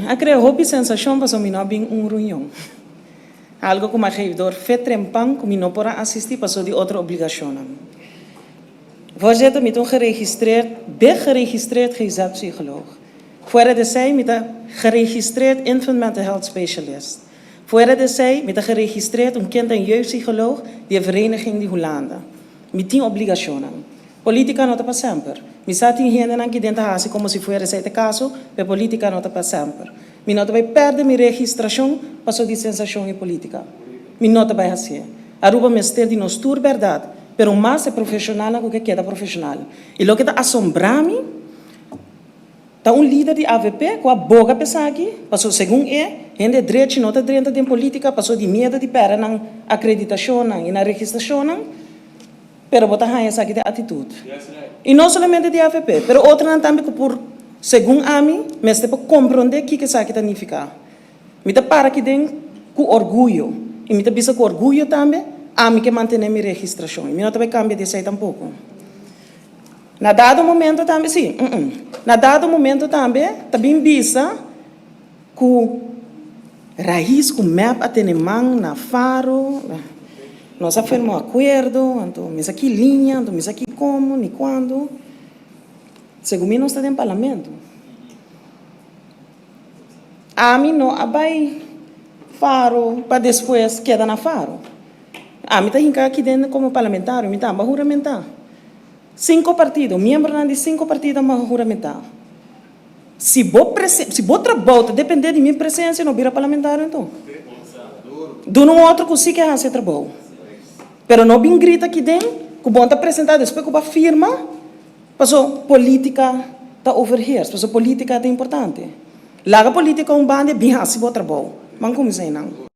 A crea hopi sensacion pasobra mi no a bin un reunion. Algo cu mi a geef door fe trempan cu mi no por a asisti pasobra di otro obligacionnan. Voorzitter, mi ta un geregistreerd, begeregistreerd GZ-psycholoog. Fuera di esey mi ta geregistreerd infant mental health specialist. Fuera di esey mi ta geregistreerd un kind en jeugdpsycholoog di e Vereniging di Hulanda. Mi tin obligacionnan. Politica no ta pa semper. Mi sa tin hendenan ki den ta haci como si fuera esey ta e caso, pero politica no ta pa semper. Mi no ta bay perde mi registracion paso di sensacion y politica. Mi no ta bay hacié. Aruba mester di nos tur berdad, pero mas e profesionalnan cu ke keda profesional. Y loke ta asombra mi ta un lider di avp cu a boga pa esaki, paso segun e, hende drechi no ta drenta den politica paso di miedo di perde nan acreditacionnan y nan registracionnan. Pero bo ta haña esaki den atitut. I no solamente di avp, pero otronan tambe ku por, segun ami, mester por komprondé kiko esaki ta nifiká. Mi ta para aki den ku orguyo, i mi ta bisa ku orguyo tambe, ami ke mantené mi registrashon, i mi no ta bai kambia di esei tampoko. Na dado momento tambe, sí, na dado momento tambe ta bin bisa Ku rais ku mep a tene man na Faro, nos a firma un akuerdo, anto mi sa ki liña, anto mi sa ki komo ni kuando. Segun mi nos ta den parlamento. Ami no a bai Faro pa despues keda na Faro. Ami ta hinka aki den komo parlamentario, mi tamba huramentá. Sinku partido, miembronan di sinku partido a huramentá. Si bo presen, si bo trabou ta depende di mi presencia, no bira parlamentario anto. Duna un otro cu si ke haci e trabou. Pero no bin grita aki den cu bo no ta presenta despues cu bo a firma, paso politica ta overheers, paso politica ta importante. Laga politica un banda y bin haci bo trabou. Ban cuminsa einan.